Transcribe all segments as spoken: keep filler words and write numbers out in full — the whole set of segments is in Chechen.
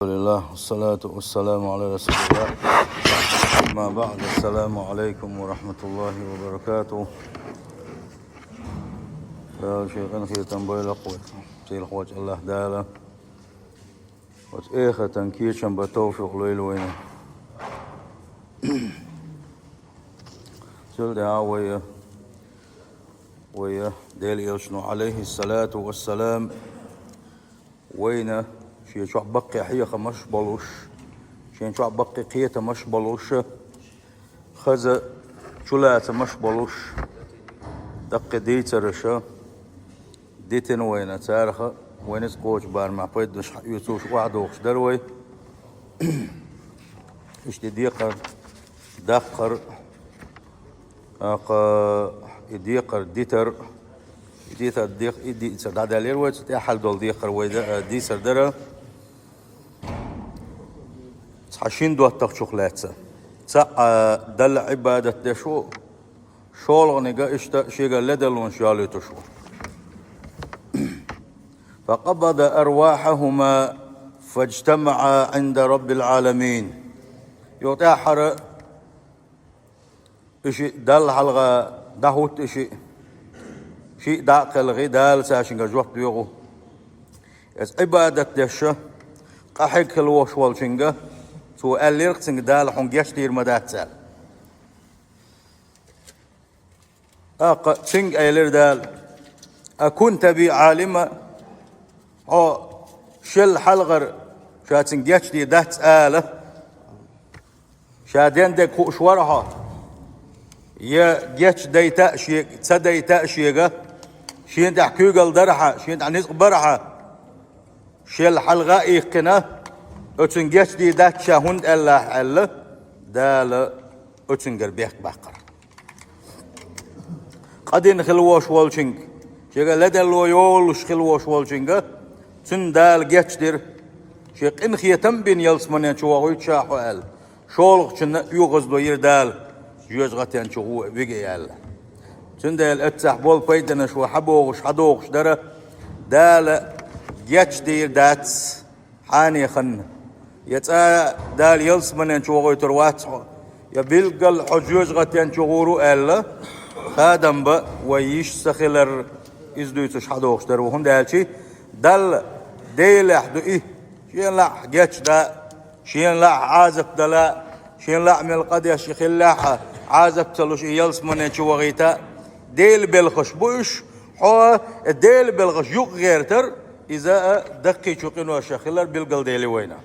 الحمد لله، والصلاة والسلام على رسول الله. أما بعد، السلام عليكم ورحمة الله وبركاته. Дала шен къинхетам бойла кху вай, сийлахь волчу Аллахь Дала оцу эхартан кечам бан товфикъ лойла вайна. Цул тӀаьхьа вай, вай Делан Элчано, Ӏалайхиссалату вассалам, вайна шен чохь баккхий хьехамаш болуш, шен чохь баккхий кхетамаш болуш, хаза чулацамаш болуш, даккхий дийцарша дитина вайна. Царах вайна иза кхочу барамехь пайданаш хьаоьцуш охьадогӀуш дара вай. Иштта декхар, даккхар, тӀаккха и декхар дитар, и дитар, декх-, и дийцар дӀадаьллера вай, цу тӀехь хьал долу декхар вай да-, дийцар дара. Цхьа шина доттагӀчух лаьцна. Цхьаъ Далла Ӏибадат деш ву, шолгӀаниг иштта шегара ледарлонаш йолуьйтуш ву. فقبض أرواحهما فاجتمعا عند رب العالمين. Юха тӀаьххьара и шиъ Далла хьалха дӀахӀутту и шиъ. Шиъ дӀа а кхелхий, Дала цаьршинга жоп доьху. Иза Ӏибадат деш, къахьега хила волуш волчуьнга, цо аьллера-кх цуьнга Дала: «Хьуна гечдийр ма дац», – аьлла. ТӀаккха цуьнга элира Дала: «أكنت بي عالما؟» Хьо шел хьалхара ша цуьнга гечдийр дац ала, ша ден дерг хууш вара хьо? Я гечдайта а шега, ца дайта а шега, шена тӀехь куьйгалла дара хьан, шена тӀехь ницкъ бара хьан? Шел хьалха а иккхина, оцуьнга гечдийр дац ша хӀунда аьллахь аьлла, Дала оцуьнгара бехк баккхара. Къа дина хила волуш волчуьнга, шегара ледарло йолуш хила волуш волчуьнга, цунна Дала гечдира, шен къинхетам а бина ялсамане чу вохуьйту ша хьо аьлла. ШолгӀачунна оьгӀазло йира Дала, жоьжахатен чу гӀо вига аьлла. Цундела эццахь болу пайданаш вай хьабогӀуш, хьадогӀуш дара, Дала гечдийр дац хьанна ханна, я цкъа Дала ялсамане чу вохуьйтур вац хьо, я билггал хьо жоьжахатен чу гӀур ву аьлла, хадам бан вай йиш ца хилар, иза дуьйцуш хьадогӀуш дара вай. ХӀунда аьлча Далла Делехь ду и, шена лаахь гечдан, шена лаахь Ӏазап дан, шена лаахь мел къа деш хилла а, Ӏазап ца луш и ялсамане чу вахийта. Делан белхаш бу уьш, хьо Делан белхаш юкъа гӀертар, иза а даккхийчу къиношах хилар билгалдели вайна.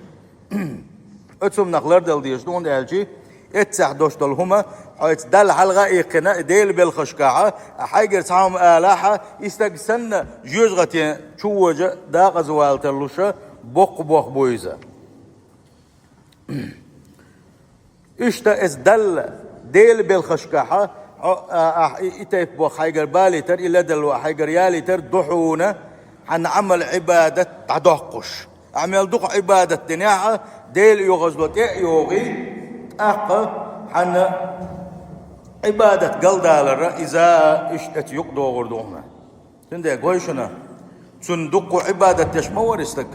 Оцу хӀуманах лардала дезаш ду, хӀунда аьлча эццахь долуш долу хӀума, хьо иза Далла хьалха а иккхина, и Делан белхашкахь а, хьайгара цхьа хӀума алахь а, и стаг санна жоьжахатен чу вожа дакъазавала тарлуша боккха бохам бу иза. Иштта иза Далла, Делан белхашкахь а, хьо, а, ахь и, и тайпа бохам хьайгара балийтар, и ледарло хьайгара ялийтар ду хьуна, хьан Ӏамал-Ӏибадат дӀадоккхуш. Ахь мел дукха Ӏибадат динехь а, Делан оьгӀазло тӀе а йогӀий, тӀаккха хьан Ӏибадат галдалара иза иштта оцу юкъа догӀур ду хьуна. Цундела гой шуна, цунна дуккха Ӏибадат деш ма вара и стаг.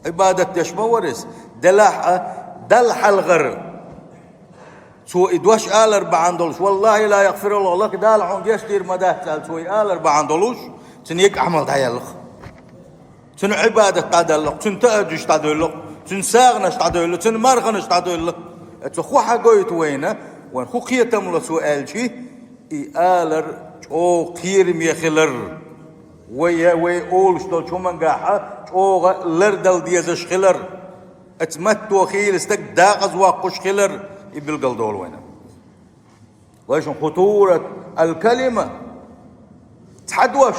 Ӏибадат деш ма вара иза. Делахь а, Далла хьалхара цо и дош алар бахьана долуш, «Валлахьи ла ягӀфируллахӀу лаки», Дала хьуна гечдийр ма дац аьлла, цо и алар бахьана долуш, цуьнан яга Ӏамал дӀаелла-кх. Цуьнан Ӏибадат дӀадалла-кх, цуьнан таъажуш дӀадоьлла-кх, цуьнан сагӀанаш дӀадоьлла, цуьнан марханаш дӀадоьлла. Цо хӀун хьагойту вайна, вайн хӀун кхетам ло цо аьлчи, и алар чӀогӀа кхераме хилар. Вай, вай олуш долчу хӀумангахь чӀогӀа лардала дезаш хилар. Оцу матто хийла стаг дакъазавоккхуш хилар, и билгалдолу вайна. Вайшин хутурат аль-калима. Цхьа дош,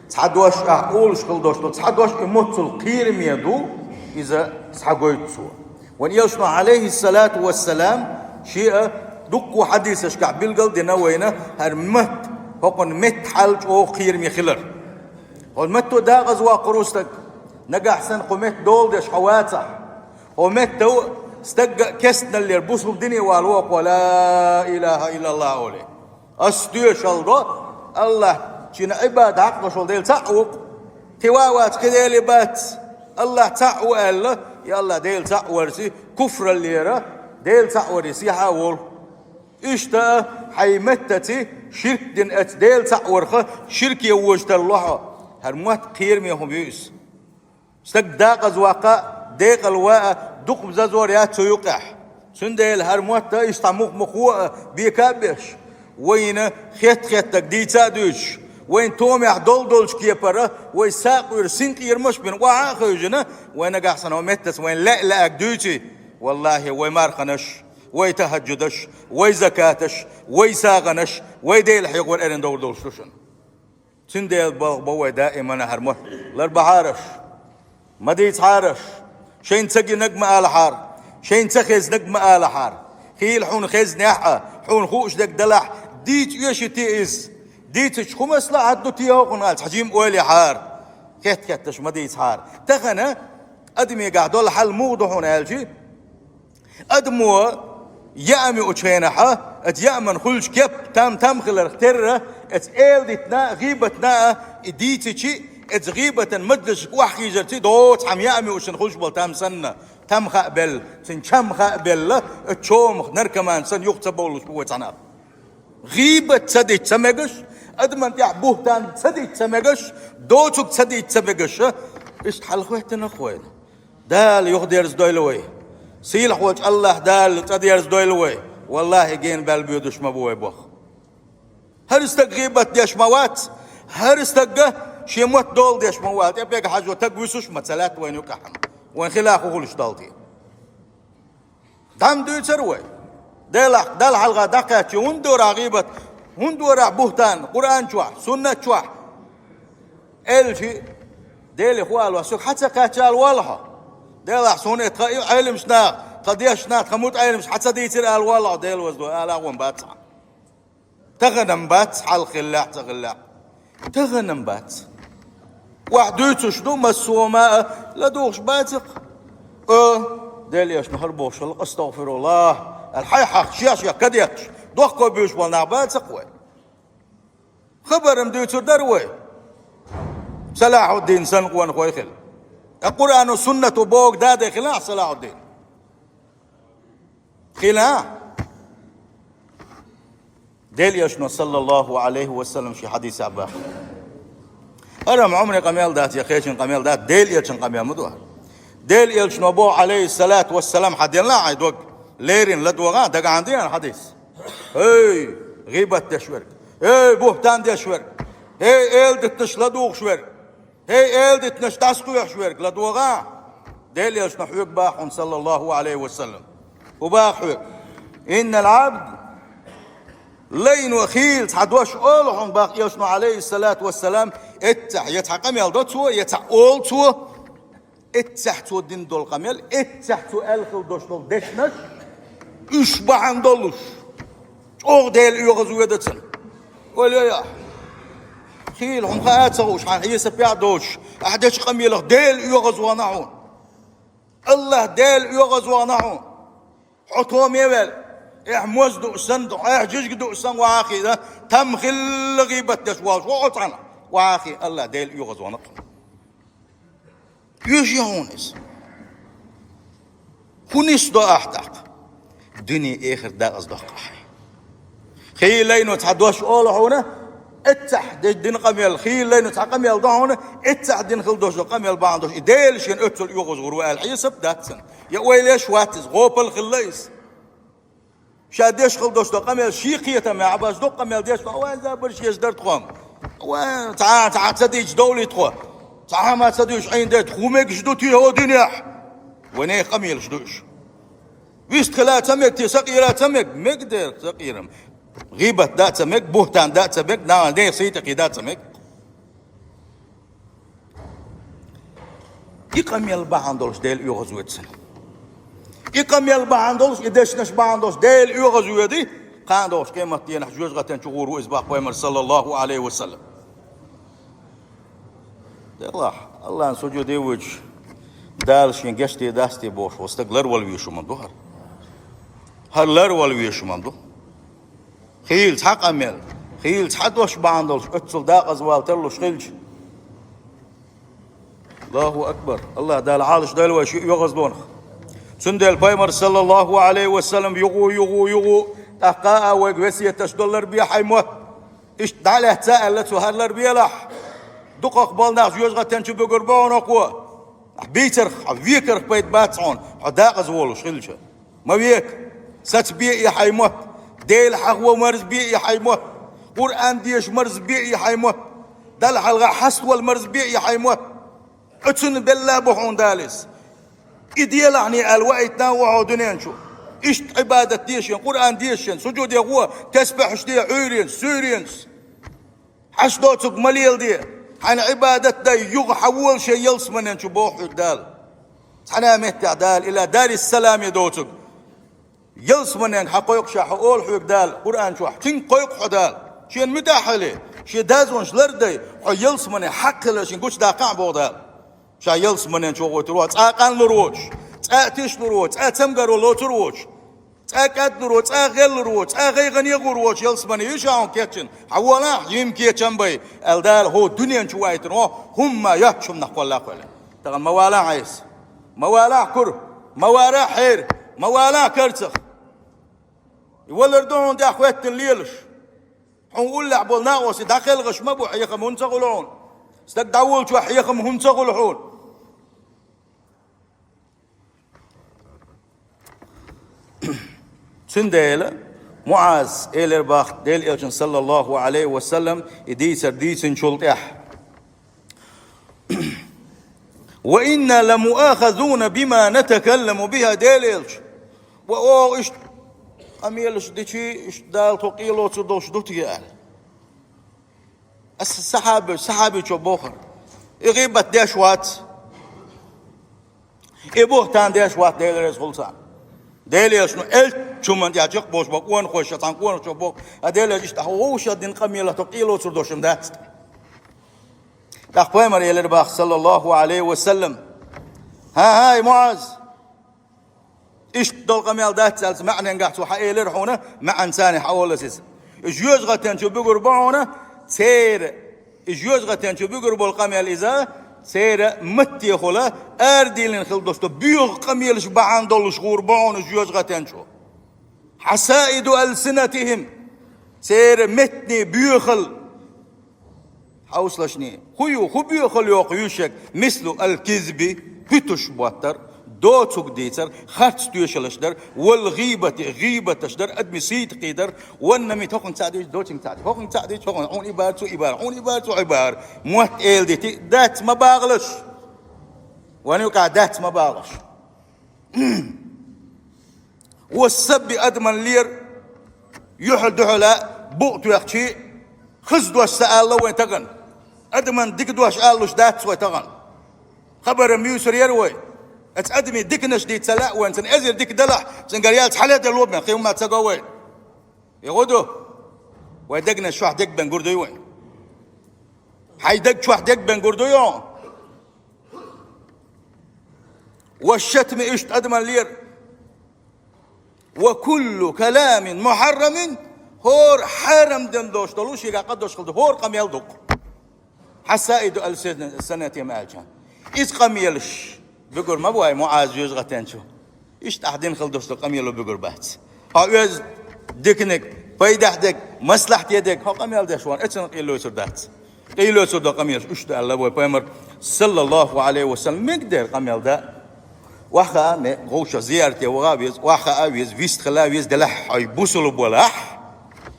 цхьа дош ахь олуш хила дош ду, цхьа дош и моццул кхераме ду, иза схьагойту цо. Вайн Элчано, Ӏалайхиссалату вассалам, шен а дуккха хьадисашкахь билгал а дина вайна, хӀара матта, хӀокхуьнан меттан хьал чӀогӀа кхераме хилар. ХӀокху матто дакъазавоккхур ву стаг, нагахь санна кху метта дола деш хьо вацахь, хӀокху меттан стагга а кестналлера бусулба дине вала воккхо, ла илахӀа иллаллахӀ олий. Ас тоьшалла до, Аллахь, шена Ӏибадат хьакъ долуш волу Дела цхьаъ ву-кх. Кхин ван вац, кхин Дела бац. АллахӀ цхьаъ ву аьлла, я АллахӀ, Дела цхьаъ варци, куфраллера, Дела цхьаъ вари сехьа а волу. Иштта хьайн меттаца ширк дина, эца Дела цхьаъ варха ширке вожа тарло хьо. ХӀара мотт кхераме хӀума ю иза. Стаг дакъаза ваккха, декъала ваа, дукха зазор яц цу юкъехь. Цундела хӀара мотт а иштта мух-мухо а бека а беш, вайна хетта-хеттарг дийца а дуьйцуш, вайн томехь дол-долчу кепара вай сакъуьйра синкъерамаш бина охьа а хевшина, вай нагахь санна хӀо меттаца вайн лаьа-лаьаг дуьйций, валлахӀи, вай марханаш, вай тахӀаджудаш, вай закаташ, вай сагӀанаш, вай Дела хьехор эрна довр долуш ду шуна. Цундела балха бо вай даимана хӀара мотт ларбахьараш, ма дийцахьараш, шайна ца гинарг ма алахьара, шайна ца хезнарг ма алахьара. Хийла хьуна хезнехь а, хьуна хууш дерг далахь, дийца оьший те иза. Дийцича хӀун маслахьат ду те хьуна аьлла, цхьа жима ойла яхьара. Хетта-хетташ ма дийцахьара. Тахана адамегахь долу хьал муха ду хьуна аьлчи, адамо яа муьучу хенахьа, оцу яаман хуьлучу кеп там-там хиларх терра, оцу эладитана а, гӀийбатана а и дийцичи, оцу гӀийбатан мажлисашка охьахийжарци доцу хьама яа муьушина хуьлуш болу там санна, там хаа белла, цуьнан чам хаа белла, оцу чомах наркоман санна юха ца бовлуш бу вай цхьана а. ГӀийбат ца дича ца мегаш, адаман тӀехь буьхтан ца дича ца мегаш, доцург ца дича ца мегаш, иштта хьалахӀоьттина вайна. Дала юхадерзадойла вай. Сийлахьволчу АллахӀ Дала цӀа дерзадойла вай. ВаллахӀи, гена баьлла боьдуш ма бу вай боху. ХӀара стаг гӀийбат деш ма вац, хӀара стагга шен мотт дола деш ма вац, тӀе пегга хьажо таг вуьсуш ма ца лаьтта вайна юкъахь. Вайн хила хӀун хуьлуш долу те? ДӀа ма дуьйцура вай. Делахь, Далла хьалха дӀакхаьчча, хӀунда дора гӀийбат, хӀунда дора буьхтан, Къуръан чохь, суннат чохь? Элчи, Деле хӀу ала, со хьан ца кхаьчча ала валла хьо? Делахь, суна и тхан Ӏеламаш наха, тхан дешна, тхан мутаӀеламаш хьан ца дийцира ала валла хьо, Дела ваза ду, ала а вон бац хьан. Тахана-м бац, хьалха хиллехь а, ца хиллехь а. Тахана-м бац. Охьа дуьйцуш ду, массо а ма а, ладугӀуш бацакх. О, Делан Элчано хӀара бохуш хилла, астагӀфируллахӀ, аьлла, хьай хьахча, шех-шех кадетташ, дохко буьйш болу нах бацакх вай. Хабар-м дуьйцур дара вай. Салахьуддин санна къонахой хилла. Ткъа Къуръано, суннато бохург да а дай хилахь Салахьуддин. Хила? Делан Элчано, саллаллаху Ӏалайхи ва саллам, шен хьадисехь боху. ХӀара-м Ӏумаран къамел дац, я кхечун къамел дац, Делан Элчан къамел ма ду хӀара. Делан Элчано боху, Ӏалайхиссалату вассалам, хьан делла хьайн дог, леррина ладогӀа, дагахь ма ду хьан хьадис. ХӀей, гӀийбат деш верг! ХӀей, буьхтан деш верг! ХӀей, эладитанаш ладугӀуш верг! ХӀей, эладитанаш дӀасакхоьхьуш верг, ладогӀа! Делан Элчано хьоьга боху хьуна, саллаллаху Ӏалайхи ва саллам. ХӀун боху хьоьга? Иннал Ӏабд, лайно хийла цхьа дош олу хьуна, боху Элчано, Ӏалайхиссалату вассалам, эццахь я цхьа къамел до цо, я цхьа олу цо, эццахь цо дина долу къамел, эццахь цо аьлла хилла долуш долу дешнаш, уьш бахьана долуш, чӀогӀа Дела оьгӀазвоьду цунна. Ойла йо ахь. Хийла хьуна хаа а ца хууш, хьан хьесапехь а доцуш, ахь дечу къамелах Дела оьгӀазвахана хьуна. АллахӀ Дела оьгӀазвахана хьуна. Хьо томе ваьлла, эхь моз дууш санна, эхь жижиг дууш санна, вахахиъна, там хилла гӀийбат деш волуш ву хьо цхьаьна, вахахиъна, АллахӀ Дела оьгӀазвахана хьуна. Оьший хьуна иза? ХӀун нисдо ахь тӀаккха? Дуьне, эхарт дакъаздоккху ахь. Хийла лайно цхьа дош олу хьуна, эццахь де-, дина къамел, хийла лайно цхьа къамел до хьуна, эццахь дина хилла долуш долу къамел бахьана долуш, и Дела шена оццул оьгӀазвахар ву аьлла хьесап дац цунна. Я ойла еш вац иза, гӀопал хилла иза. Ша деш хилла долуш долу къамел шен кхетамехь а бац, дукха къамел деш ду, вайн забарш еш дара тхо-м. Вайн цхьа, цхьа ца дийча довлий тхо? Цхьа хӀума ца дуьйш Ӏийна дайта хӀун мегаш ду те хӀо дуьнехь? Вайнехан къамелаш ду уьш. Вистхила ца мега те, сакъера ца мега? Мега дера сакъера-м. ГӀийбат дан а ца мега, буьхтан дан а ца мега, наха нехан сий тӀе кхийдан а ца мега. И къамел бахьана долуш Дела оьгӀазвоьду цунна. И къамел бахьана долуш, и дешнаш бахьана долуш Дела оьгӀазвоьду, кхана долуш къематденахь жоьжахатин чу гӀур ву иза, боху Пайхамара, саллаллаху Ӏалайхи ва саллам. Делахь, АллахӀан сужуде вуьйцуш, Дала шен гечде дац те бохуш волу стаг ларвала везаш хӀума ду хӀара. ХӀара ларвала везаш хӀума ду. Хийла цхьа къамел, хийла цхьа дош бахьана долуш оццул дакъазвала тарлуш хилча, Аллаху акбар. Аллах Дала Ӏалашдойла вай ши йогӀазлонах. Цундела пайхамар, саллаллаху Ӏалайхи ва саллам, югӀу, югӀу, югӀу, тӀаккха а вайга весеташ доллар бе хьай мотт. Иштта дӀалаьцна аьлла цо, хӀара лар белахь. Дукхах бола нах жоьжахатен чу буьгур бу хьуна кхо. Бийцарх, хьо векарх пайда бац хьуна, хьо дакъаза волуш хилча. Ма века. Саца бе и хьай мотт. Дела хьахо марзбе и хьай мотт. Къуръан деша марзбе и хьай мотт. Далла хьалха хьаставала марзбе и хьай мотт. Оцунна белла бу хьуна Дала иза. И делахьний аьлла ваийтина ву хьо дуьнен чу. Иштта Ӏибадат дешен, Къуръан дешен, сужуде гӀо, тесбихьаш де Ӏуьйренца, суьйренца. Хьаш доцург ма леладе. Хьайна Ӏибадат дай, юха хьавола шен ялсаманен чу боху хьоьга Дала. Цхьана а меттехь Дала, ила Дарис-Саламе доцург ялсаманенга хьакхойкху ша, хьо олу хьоьга Дала Къуръан чохь. Цуьнга кхойкху хьо Дала. Шена муьтӀахь хили, шен дозанаш лардай, хьо ялсамане хьакхалла шен гучудаккхахьа боху Дала. Ша ялсаманен чу гӀойтур ву, цкъа а къанлур воцуш, цкъа а тишлур воцуш, цкъа а цамгаро лоцур воцуш, цкъа а кӀадлур воцуш, цкъа а гӀеллур воцуш, цкъа а гӀайгӀане гӀур воцуш, ялсамане ю ша хьуна кечйина. Хьаволахь, йимма кечам бай, аьлла Дала хӀо дуьнен чу вайтина, хӀо хӀумма йоцчу хӀуманах кхоллакхвелла. Тахана ма валахь Ӏеса. Ма валахь кура, ма валахь хьера, ма валахь карцах. И валар ду хьуна тӀехь хӀоьттина лелаш. Хьуна уллехь болу накъостий дӀакхелхаш ма бу, хьехам хӀунда ца хуьлу хьуна? Стаг дӀаволчохь хьехам хӀунда ца хуьлу хьуна? Цундела МуӀаз элира боху Делан Элчанна, саллаллаху Ӏалайхи ва саллам, и дийцар дийцинчул тӀаьхьа: «Ва инна ламуахазуна бима натакалламу биха», Делан Элча. Ва оха иштта къамелаш дичи, иштта Дала тхо къелоцур долуш ду те аьлла. Аса сахьаби, сахьабичо бохура: «И гӀийбат деш вац, и буьхтан деш вац, Дела реза хуьлда царна». Делан Элчано, ну, элча хӀуманна тӀехь чекхболуш боху, къонахой ша цхьана къонахчо боху, а Делан Элча иштта хьо вовшах дина къамелах тхо къелоцур долуш дац. ТӀаккха пайхамар элира боху, саллаллаху Ӏалайхи ва саллам: «ХӀан-хӀа, МуӀаз, иштта долу къамел дац», аьлла, маьӀненгахь цо хьаэлира хьуна, маьӀна царна хьаоллас иза. И жоьжахатен чу буьгур бу хьуна, церан, и жоьжахатен чу буьгур болу къамел иза, церан маттехула арадийлина хила долуш долу боьха къамелаш бахьана долуш гӀур бу хьуна жоьжахатен чу. «Хьасаиду алсинатихим», церан меттанийн боьхалла. Хьовсалаш, хӀун ю, хӀун боьхалла йоккху юьшшаг? «Мислу алкизби», пуьтуш боттар, доцург дийцар, харц тоьшаллаш дар, «вал гӀийбати», гӀийбаташ дар, адаман сийдакх дар, «ван намимати», хӀокхунна цхьаъ дийцича доцург цхьаъ дийцар, хӀокхунна цхьаъ дийцича хӀокхунна, хьуна и бара, цо и бара, хӀуна и бара, цо и бара. Мотт эладита дац ма бохуш. Вайн юкъахь дац ма бохуш. «Ва сабби», адаман лер, юьхьал-дуьхьал букъ тоьхча, хаза дош ца алло вайн тахана. Адаман дика дош аллуш дац вай тахана. Хабар-м юьйцур яра вай. Аса адамийн диканаш дийца ца лаьа вайн, цунна эзар дика далахь, цуьнгара ял цхьа ле делла бен, кхин хӀумма ца го вай. И гӀо ду. Вай дегнаш чохь дегбен гур дуй вайн? Хьайн даг чохь дегбен гур дуй хьо? «Ва шатми», иштта адаман лер. «Ва куллу каламин мухьаррамин», хӀора хьарам дина долуш долу, шегахь къа долуш хила ду, хӀора къамел ду-кх. «Хьасаиду алсинатихим», аьлча. Иза къамелаш буьгур ма бу вай МуӀаз жоьжахатен чу. Иштта ахь дина хила долуш долу къамело буьгур бац. Хьо оьзда диканиг, пайдехь дерг, маслахьте дерг, хьо къамел деш ван, эцна къийлоцур дац. Къийлоцур долу къамелаш уьш ду аьлла вай пайхамар, саллаллаху Ӏалайхи ва саллам, мегадер къамел да. Охьахаа ме, вовшах зиярате ваха а веза, охьахаа а веза, вистхила а веза, делахь хьо бусулба валахь,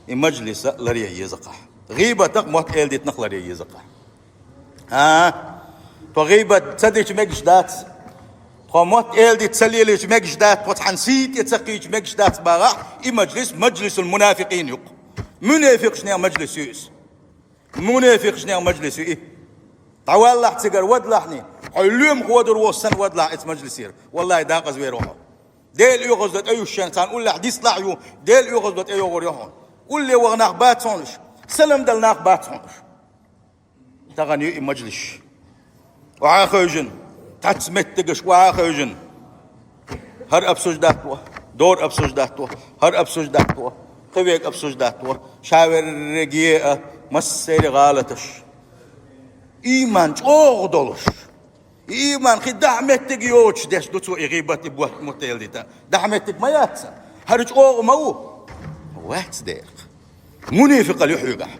и мажлиса ларъян еза-кх. ГӀийбатах, мотт эладитанах ларъян еза-кх. А, тхо гӀийбат ца дича мегаш дац. Тхо мотт эладита ца лелийча мегаш дац. Тхо цхьана сий тӀе ца кхийча мегаш дац бахахь, и мажлис, мажлисул мунафикъин ю-кх. Мунафикъашнех мажлис ю иза. Мунафикъашнех мажлис ю и. ДӀаваллахь цигара, вадалахьний, хьо лоьмах вадур волуш санна вадалахь оцу мажлисера. Валлахи, декъаза вер ву хьо. Дела оьгӀазло тӀе юьсшина царна уллехь дислахь а ю, Дела оьгӀазло тӀе йогӀур ю хьуна. Улле ваха нах бац хьуна уьш. Салам дала нах бац хьуна уьш. Тахана ю и мажлис. Охьа а хевшина, цхьацца меттигашка охьа а хевшина. ХӀара обсуждать во, дора обсуждать во, хӀара обсуждать во, кхин верг обсуждать во. Ша верриге а, массеран гӀалаташ. Ийман чӀогӀа долуш. И иман хи дахьа меттиг йоцуш деш ду цо и гӀийбат, и бот-, мутта ял дита. Дахьа меттиг ма яц. ХӀара чӀогӀа ма ву. Вац дерх. Мунепикъал ю хьоьгахь.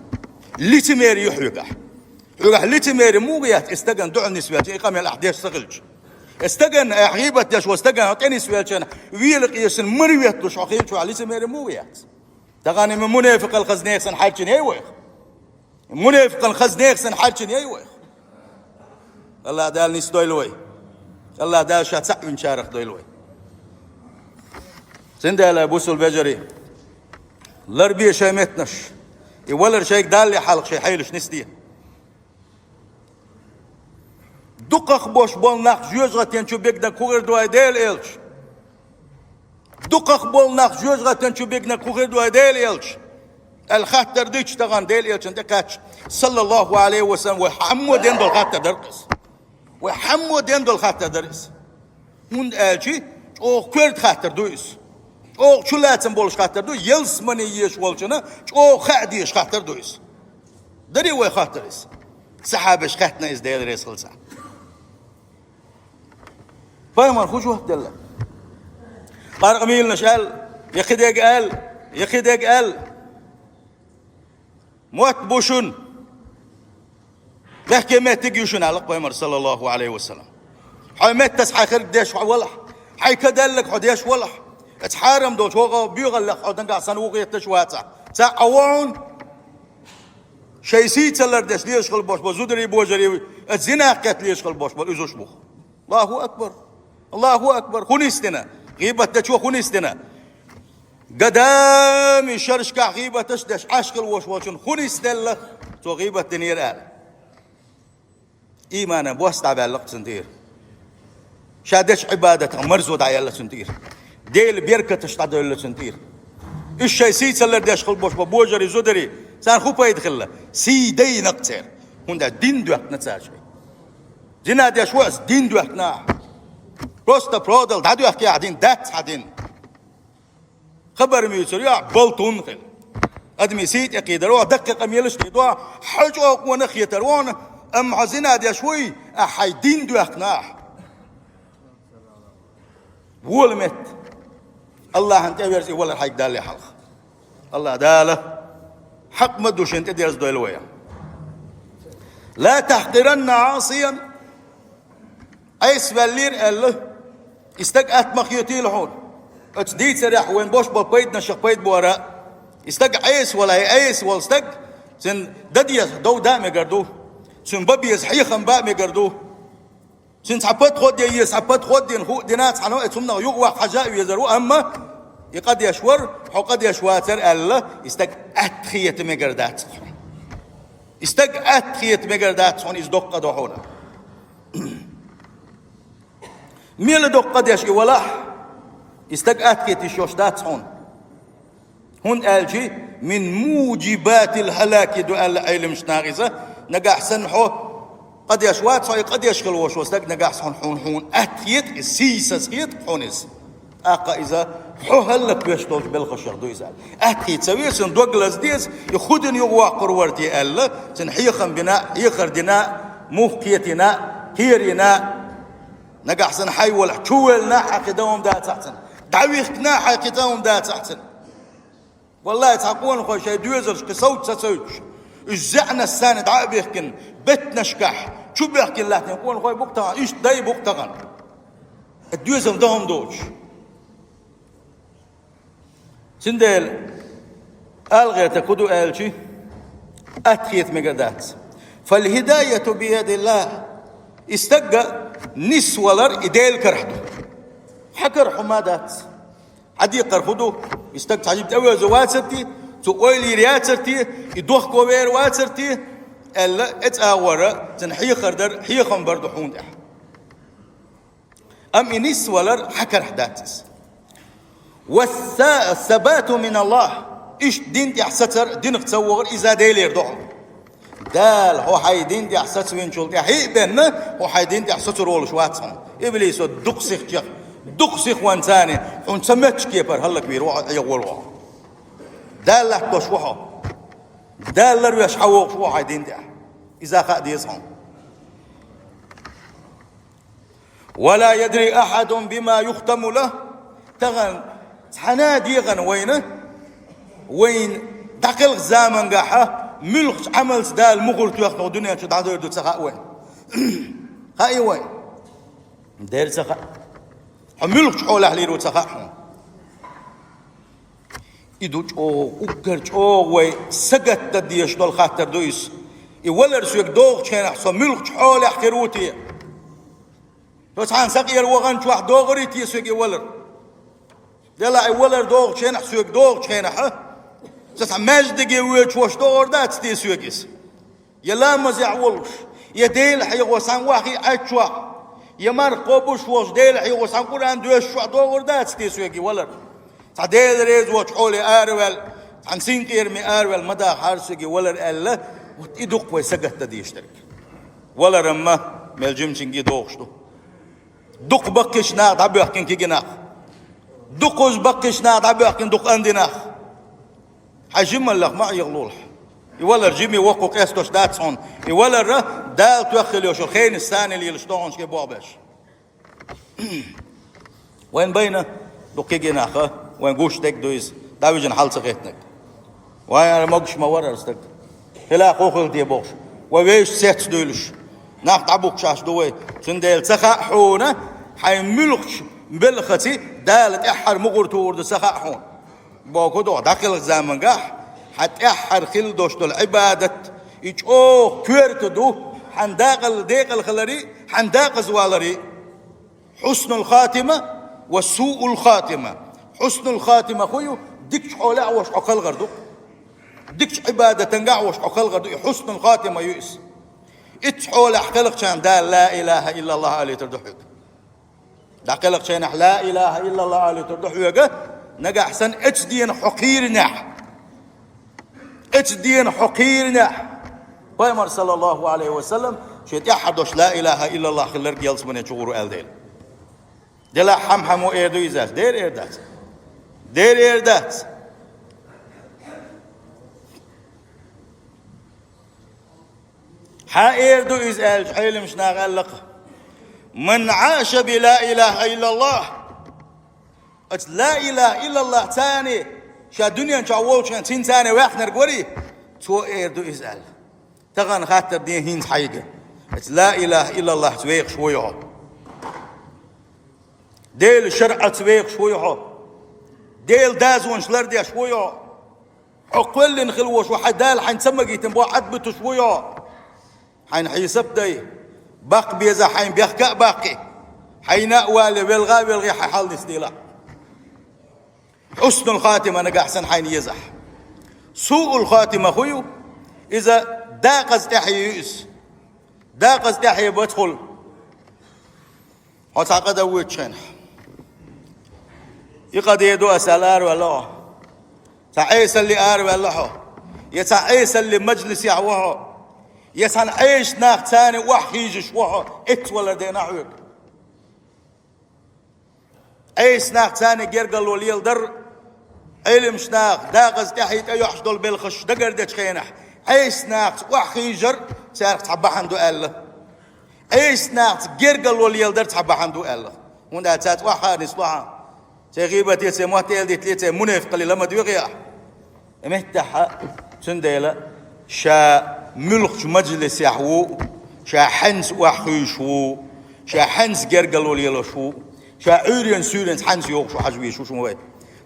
Лицемер ю хьоьгахь. Хьоьгахь лицемер мугӀа яц, и стаган дуьхьал нисвелча, и къамел ахь деш ца хилча. И стаган, ахь гӀийбат деш ву стаган тӀе нисвелча, вела къешан мара ветталуш хьо хилча, хьоьгахь лицемер мугӀа яц. Тахана ма мунепикъал хаза нехан санна хьарчийна яй вайх. Мунепикъан хаза нехан санна хьарчийна яй вайх. АллахӀ Дала нисдойла вай. АллахӀ Дала Ша цхьаъ винчарах дойла вай. Цундела, бусалба вежарий, ларбе шайн меттанаш. И валар шайга далале хьалха шайн хьелаш нисде. Дукхах бош болу нах жоьжахатин чу бигнарг хӀун хир ду, ай Делан элча? Дукхах болу нах жоьжахатин чу бигнарг хӀун хир ду, ай Делан элча? Аьлла хаттар дича тахана Делан элчанна тӀекхаьчча, саллаллаху Ӏалайхи ва саллам, вай хьаммо ден долу хаттар дара иза. Вай хьаммо ден долу хаттар дара иза. ХӀунда аьлча чӀогӀа коьрта хаттар ду иза. ЧӀогӀа чулацам болуш хаттар ду, ялсамане езаш волчунна чӀогӀа хаа дезаш хаттар ду иза. Дарий вай хаттар иза? Сахьабаш хаьттина иза, Дела реза хила царна. Пайхамар хӀун жоп делла? Къаркъамийланаш аьлла, я кхидерг аьлла, я кхидерг аьлла. Мотт бу шуна. Бехке меттиг ю шуна, аьлла Пайхамар, саллаллаху Ӏалайхи ва саллам. Хьайн меттаца хьайн херг деш хьо валахь, хьайн ка даьлларг хьо деш валахь, оцу хьарам долчу вогӀу боьхаллех хьо нагахь санна ву хеташ вацахь, цхьаъ а ву хьуна, шайн сий ца лардеш лелаш хила болуш болу зударий, божарий, оцу зинах кхетта лелаш хила болуш болу уьш бу. Аллаху акбар! Аллаху акбар! ХӀун нисдина? ГӀийбат дечо хӀун нисдина? Гадами шерашкахь гӀийбаташ деш Ӏаш хила вош волчунна хӀун нисделла, цо гӀийбат динера аьлла? Ийманан бос дӀабаьлла-кх цунна тӀера. Ша дечу Ӏибадатах марзо дӀаелла цунна тӀера. Делан беркаташ дӀадоьлла цунна тӀера. Уьш шайн сий ца лардеш хила бош бо божарий, зударий, царна хӀун пайда хилла? Сий дайна-кх церан. ХӀунда дин доьхкина цара шайн. Зина деш ву аса, дин доьхкина ахьа. Просто продал дӀадоьхкий ахьа дин, дац хьан дин. Хабар муьйцур ю ахь, балтун хила. Адамийн сий тӀекхийдар ву, даккхий къамелаш дийр ду, хьо чӀогӀа къонах хетар ву, амма хьо зина деш вуй, ахьа хьайн дин доьхкина ахьа. Вола метта. Аллахьан тӀеверза и валар хьайга далале хьалха. Аллахь Дала хьакъ ма ду шен тӀедерза дойла вай. لا تحقرن عاصيا. Ӏеса ваьллера аьлла, и стаг атта ма хетийла хьуна. Оцу дийцарехь вайн бош болу пайданашах пайда бора. И стаг Ӏеса вала, и Ӏеса волу стаг, цуьнан дан деза дов дан а мегар ду. Цуьнан бан беза хьехам бан а мегар ду. Цуьнан цхьа подход ян еза, цхьа подход дина хӀуъа дина, цхьанна а цунах юкъаваккха хьажа а везар ву, амма и къа деш вара, хьо къа деш вацара аьлла, и стаг атта хета мегар дац хьуна. И стаг атта хета мегар дац хьуна, иза доккха къа до хьуна. Мела доккха къа деш и валахь, и стаг атта хета йиш йолуш дац хьуна. ХӀунда аьлча من موجبات الهلاك ду аьлла Ӏеламнаха иза, нагахь санна хьо къа деш вац хьо, и къа деш хила волуш волу стаг нагахь санна хьуна, хьуна атта хета, и сийсаз хета хьуна иза. ТӀаккха иза хьо хӀаллаквеш долчу белхашах ду иза. Атта хета ца веза, цуьнан дог лаза деза, и хӀун дина юкъаваккхур вара те аьлла, цуьнан хьехам бина, хьехар дина, мух кхетийна, кхерийна, нагахь санна хьайн волахь чувеллина хьан кхин дан хӀума дацахь цуьнан, дӀавихкина хьан кхин дан хӀума дацахь цуьнан. Валлай, цхьа къонахой шайн доьзалш кхин совца ца совцуш, уьш зеӀнаш санна дӀа а бихкина, беттанашкахь чу бехкина лаьттина къонахой бу-кх тахана, иштта дай бу-кх тахана. Доьзал дан хӀума доцуш. Цундела ала гӀертарг хӀун ду аьлча, атта хета мегар дац. فالهداية بيد الله. И стагга нисвалар и Делан карахь ду. Хьан карахь хӀума дац. Хьан декхар хӀун ду? И стаг цхьа жимма тӀевоьзна вацар те, цу ойла йийр яцар те, и дохко вер вацар те, аьлла, эцӀагӀора цуьнан хьехар дар, хьехам бар ду хьуна тӀехь. Амма и нисвалар хьан карахь дац иза. والثبات من الله. Иштта дин тӀехь сацар, динах ца вогӀар, иза Делера ду хьуна. Дала хьо хьайн дин тӀехь сацавинчул тӀаьхьа а бенна, хьо хьайн дин тӀехь сацур волуш вац хьуна. Иблисо дукха сихчех, дукха сихван царна хьуна ца меттачу кепара хӀаллаквийр ву хьо, Ӏехавор ву хьо. Дала латтош ву хьо. Дала ларвеш хьан вогӀуш ву хьайн дин тӀехь. Иза хаа деза хьуна. ولا يدري أحد بما يختم له. Тахан цхьана а дегӀана вайна, вайна дӀакхалхача замангахьа муьлхача Ӏамалца Дала мугӀар тоьхна дуьнен чу дӀадер ду ца хаьа вайна. Хаьий вайна? Дер ца хаьа. Хьо муьлхача хьолехь лийр ву ца хаьа хьуна. И ду чӀогӀа, уггар чӀогӀа вай сагатдан дезаш дола хаттар ду иза. И валар соьга догӀучу хенахь со муьлхача хьолехь хир ву те? Со цхьана сакъера вахана чохь догӀурий те соьга и валар? Делахь и валар догӀучу хенахь, соьга догӀучу хенахь, а? Со цхьа маьждиге воьдуш волуш догӀур дац те соьга иза? Я ламазехь волуш, я Дела хьехо цхьана охьахиъчохь, я марха кхобуш волуш, Дела хьехо цхьана Къуръан доьшуш чохь догӀур дац те соьга и валар? Цхьа Дела реза воцучу хьоле араваьлла, цхьана синкъераме араваьлла ма дахьара соьга и валар аьлла, вот и ду-кх вай сагатдан дезаш дерг. Валар-м мел жимачуьнга догӀуш ду. Дукха баккхийчу наха дӀабоьхкина кегий нах. Дукхаза баккхийчу наха дӀабоьхкина дукха анди нах. Хьайн жималлех ма Ӏехалолахь. И валар жима, воккха къестош дац хьуна. И валар Дала тоьхна хила йолчу хенахь санна лелаш догӀанашка болх беш. Вайн байна дукха кегий нах, вайн гуш дерг ду иза, дӀавижина хьал ца хеттинарг. Вайн ара могуш ма вара ара стаг. Хила кхо хила де бохуш, вай вешан цец дуьйлуш, нах дӀабухкуш ду вай. Цундела ца хаьа хьуна, хьайн муьлхачу белхаций Дала тӀаьххьара мугӀар тухур ду ца хаьа хьуна. Боху доху дӀакхалхачу замангахь хьан тӀаьххьара хила долуш долу Ӏибадат, и чӀогӀа коьрта ду, хьан дакъал-, декъала хиларий, хьан дакъаза валарий. Хьуснул хатима ва суул хатима. Хьуснул хатима хӀун ю? Дикачу хьолехь а волуш хьо кхалхар ду. Дикачу Ӏибадатангахь а волуш хьо кхалхар ду, и хьуснул хатима ю иза. Итт хьолехь кхелхачарна Дала ла илаха иллаллах алийтар ду хьоьга. ДӀакхелхачийнахь ла илаха иллаллах алийтар ду хьоьга, нагахь санна эцу дийнахь хьо кхийринехь. Эцу дийнахь хьо кхийринехь. Пайхамар, саллаллаху алейхи ва саллам, шен тӀаьххьара дош ла илаха иллаллах хилларг ялсамане чугӀур ву аьлла дела. Делахь хьан-хьан мо эр ду иза аьлча, дера эр дац. Дера эр дац. Хьан эр ду иза аьлча, Ӏеламаш наха аьлла-кх: «Ман Ӏаша би ла илаха иллаллах». Ацу ла илаха иллаллах царна, ша дуьнен чохь волчу хенахь цуьнан царна ваьхнарг варий, цо эр ду иза аьлла. Тахана хаттар де хӀинца хьайга. Ацу ла илаха иллаллахца вехаш вуй хьо? Делан шарӀаца вехаш вуй хьо? Делан дозанаш лардеш вуй хьо? Хьо кхоьллина хила волуш ву, хьайн Дала хьайна ца магийтина боху Ӏад буьтуш вуй хьо? Хьайна хьесап дай, баккха беза хьайна бехка а баккхий. Хьайна а вале, велга а велгий, хьайн хьал нисделахь. Хьуснул хатима нагахь санна хьайна езахь. Суул хатима хӀун ю? Иза дакъаза тӀаьхье ю иза. Дакъаза тӀаьхье бацахула. Хьо цхьа къа дан воьдучу хенахь. И къа де ду аса аьлла араваьлла хьо. Цхьа Ӏесалли араваьлла хьо. Я цхьа Ӏесалли мажлисехь ву хьо. Я цхьана Ӏеса нах царна охьахийжаш ву хьо. Эццавалар дена хьоьга. Ӏеса нах царна гергарло леладар, Ӏеламаш нах дакъаза тӀаьхье тӀейоьхьуш долу белхаш дагардечу хенахь, Ӏеса нахца охьахийжар цаьрах цхьа бахьана ду аьлла. Ӏеса нахца гергарло леладар цхьа бахьана ду аьлла. ХӀунда аьлча цаьрца охьахаар нисло хьан. Церан гӀийбате, церан мотт эладитале, церан мунепикъале ла ма доьгӀий ахь. И меттехь а, цундела ша муьлхачу мажлисехь ву, ша хьаьнца охьахуьйшуш ву, ша хьаьнца гергарло лелош ву, ша Ӏуьйренца, суьйренца хьаьнца йогӀуш ву хьажа везаш ву шуна вай.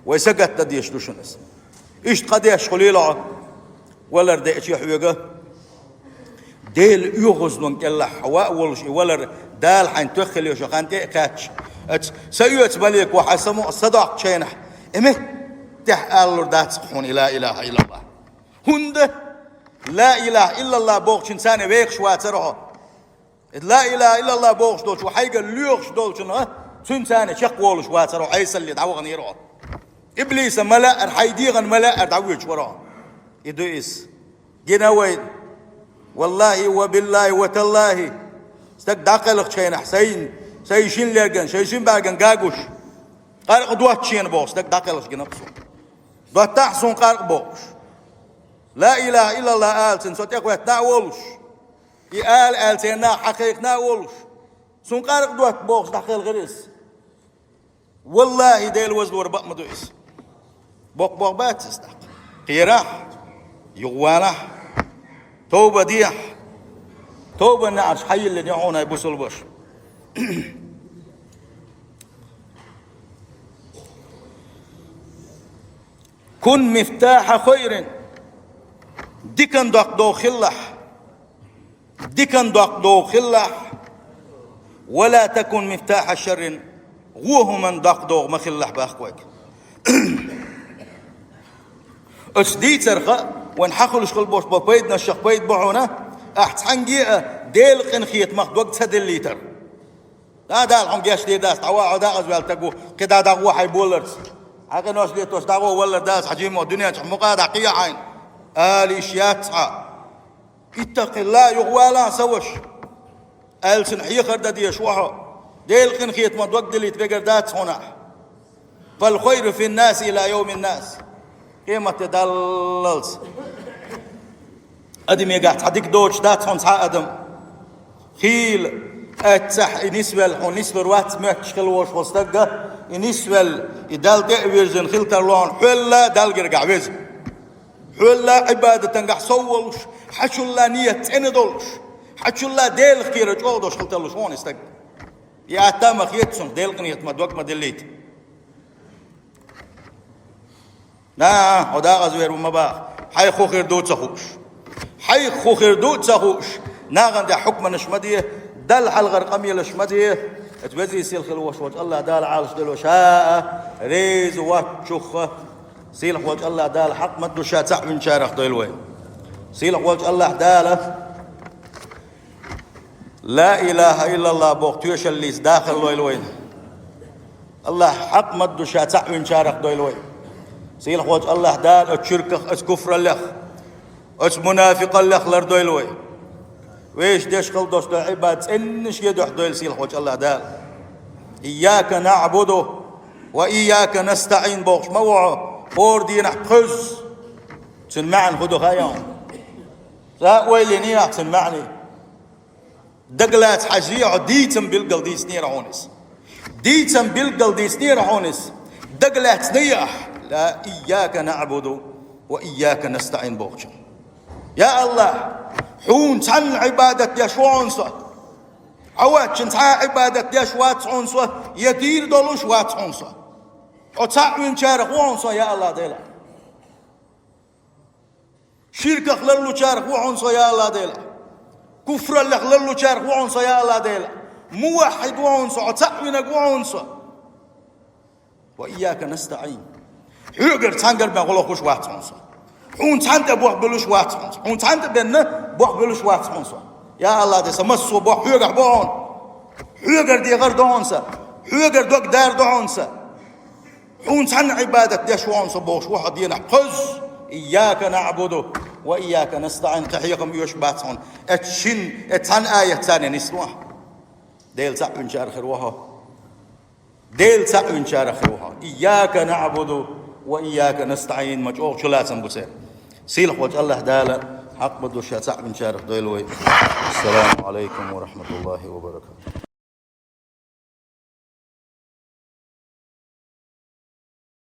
Вай сагатдан дезаш ду шуна иза. Иштта къа деш хуьлийла хьо, валар деача хьоьга. Делан оьгӀазван кӀелахь хьо ван а волуш, и валар Дала хьайна тоьхна хила йолчу хан тӀе а кхаьчча, ацу са оьцу малико хьайн самукъа са доккхучу хенахь, и меттехь алалур дац-кх хьуна и ла илаха иллаллах. ХӀунда? Ла илаха иллаллах бохучун царна вехаш вацара хьо. И ла илаха иллаллах бохуш долчу, хьайгара лоьхуш долчунах, цуьнан царна чекхволуш вацара хьо, Ӏесалли дӀаваханера хьо. Иблисан ма лаьара, хьайн дегӀан ма лаьара дӀавоьдуш вара хьо. И ду иза. Гина вай, валлахӀи ва биллахӀи ва таллахӀи, стаг дӀакхелхачу хенахь, сайн, сайн шин лерган, сайн шин бӀаьрган гагуш, къаркъа доццу шена бохуш, стаг дӀакхелхаш гина-кх суна. Доттахь суна къаркъа бохуш. Ла илаха иллаллах алацун со тӀекхоьттина а волуш, и ала-ала церан нах хьакхайкхина а волуш, Цунна къаркъа дотта бохуш дӀакхелхира иза. Валлахьи, Дела вазлора бакъ ма ду иза. Боккха боху бац иза тӀаккха. Кхерахь, юхавалахь, тоба дехьа. Тобанна Ӏаш хьайиллина ю хьуна, ай бусулба ваша. Кун мифтахьа хайрин. Дикан доккха догӀа хилалахь. Дикан доккха догӀа хилалахь. Ва ла такун мифтахьа шаррин. Вон хӀуманан доккха догӀа ма хилалахь боху вайга. Оцу дийцарх вайн хьахуьлуш хила болуш болу пайданашах пайда бу хьуна, ахь цхьаьнгге а Делан къинхетамах дог ца диллийтар. Да, Дала хьуна гечдийр дац, дӀаваха, хьо декъаза ваьлла стаг ву, кхидӀа дӀагӀо хьайн болларца. Хьайн къинош летош дӀагӀо валлар дац, хьан жимма дуьнен чохь мукъа а дӀакхехьа хьайна, ала йиш яц хьан. Иттакъилла, юхавала, сан ваша, аьлла, цунна хьехар дан дезаш ву хьо. Делан къинхетамах дог диллийта вегар дац хьуна ахь. Фал хайру фин наси ила йовмин нас. Къематде даллалц адамегахь цхьа дика доцуш дац хьуна цхьа а адам. Хийла, эццахь и нисвелла, хьуна нислур вац моьттуш хила волуш волу стаг, и нисвелла, и Далла тӀе а вирзина хила тарло хьуна, хьол а Далла гергахь веза. Хьол а Ӏибадатангахь сов волуш, хьачул а ният цӀена долуш, хьачул а Делах кхерар чӀогӀа долуш хила тарлуш ву хьуна и стаг. И атта а ма хета цунах, Делан къинхетамах дог ма диллийта. НаӀа, хьо декъаза вер ву ма баха. Хьайх хӀун хир ду а ца хууш. Хьайх хӀун хир ду а ца хууш. Нахана тӀехь хьукманаш ма де, Далла хьалхара къамелаш ма де. Оцу везий, сийлахь хила волуш волчу АллахӀ Дала Ӏалашдойла вай, Ша а реза воцчух а. Сийлахь волчу АллахӀ Дала хьакъ ма-дду Ша цхьаъ винчарах дойла вай. Сийлахь волчу АллахӀ Дала ла илаха иллаллахӀ боху тоьшаллица дахар лойла вайна. АллахӀ хьакъ ма-дду Ша цхьаъ винчарах дойла вай. Сийлахь волчу АллахӀ Дала оцу ширках, оцу куфраллех, оцу мунафикъаллех лардойла вай. Вешан деш хала долуш долу Ӏибадат цӀеннаш е дуьхьа дойла сийлахь волчу АллахӀ Дала. Ийяка наӀбуду ва ийяка настаӀин бохуш ма ву хьо, хӀора дийнахь кхузза. Цуьнан маьӀна хӀун ду хаьий хьуна? Ца ойла йиний ахь цуьнан маьӀне? Дагалаца хьажий хьо, дийцам билггал дийцинера хьуна иза. Дийцам билггал дийцинера хьуна иза. Дагалаьцна яхь, ла ийяка наӀбуду ва ийяка настаӀин бохучун. Я АллахӀ, хьуна цхьанна Ӏибадат деш ву хьуна со. Хьо воцчунна цхьа а Ӏибадат деш вац хьуна со, я дийр долуш вац хьуна со. Хьо цхьаъ винчарах ву хьуна со, я АллахӀ Дела. Ширках ларлучарах ву хьуна со, я АллахӀ Дела. Куфраллех ларлучарах ву хьуна со, я АллахӀ Дела. Муваххьид ву хьуна со, хьо цхьаъ винарг ву хьуна со. Ва ийяка настаӀин. Хьоьгара цхьаьнгара бен гӀо лохуш вац хьуна со. Хьуна цхьанна тӀе болх буьллуш вац хьуна со. Хьуна цхьанна тӀе бенна болх буьллуш вац хьуна со. Я АллахӀ Дела, сан массо а болх хьоьгахь бу хьуна. Хьоьгара дехар ду хьуна сан. Хьоьгара дог дер ду хьуна сан. Хьуна цхьанна Ӏибадат деш ву хьуна со бохуш ву хьо дийнахь кхузза. Ийяка наӀбуду ва ийяка настаӀин, кхин хьехам оьшуш бац хьуна. Эцу шин, эцу цхьана аятца нисло ахь. Дела цхьаъ винчарах хир ву хьо. Дела цхьаъ винчарах хир ву хьо. Ийяка наӀбуду ва ийяка настаӀин, ма чӀогӀа чулацам бу церан. Сийлахь волчу АллахӀ Дала хьакъ ма-дду Ша цхьаъ винчарах дойла вай. Ассаламу Ӏалайкум ва рахьматуллахӀи ва баракатухӀ.